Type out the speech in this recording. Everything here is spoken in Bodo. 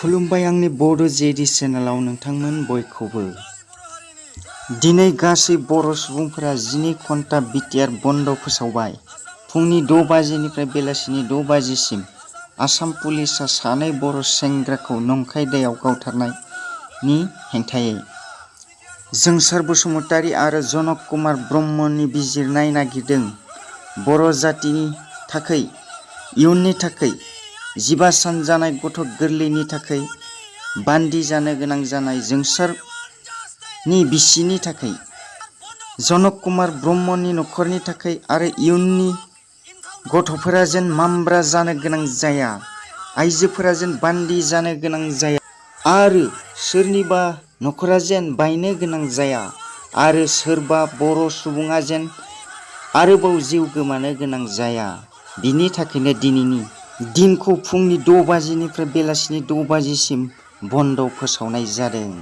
खुलुमबाय आंनि बड' जेडि चेनेलाव नोंथांमोन बयखौबो। दिनै गासै बर' सुबुंफोरा 12 घन्टा बिटिआर बन्द फोसावबाय। फुंनि 6 बाजिनिफ्राय बेलासिनि 6 बाजिसिम आसाम पुलिसआ सानै बर' सेंग्राखौ नंखाय दायाव गावथारनायनि हेंथायै जोंसार बसुमतारी आरो जनक कुमार ब्रह्मनि बिजिरनाय नागिरदों। बर' जातिनि थाखै, इयुननि थाखै, 15 सान जानाय गथ' गोरलैनि थाखै, बान्दि जानो गोनां जानाय जोंसारनि बिसिनि थाखै, जनक कुमार ब्रह्मनि नखरनि थाखै आरो इयुननि गथ'फोरा जेन मामब्रा जानो गोनां जाया, आइजोफोरा जेन बान्दि जानो गोनां जाया आरो सोरनिबा नखरा जेन बायनो गोनां जाया आरो सोरबा बर' सुबुङा जेन आरोबाव जिउ गोमानो गोनां जाया, बिनि थाखायनो दिनैनि दिनखौ फुंनि 6 बाजिनिफ्राय बेलासिनि 6 बाजिसिम बन्द फोसावनाय जादों।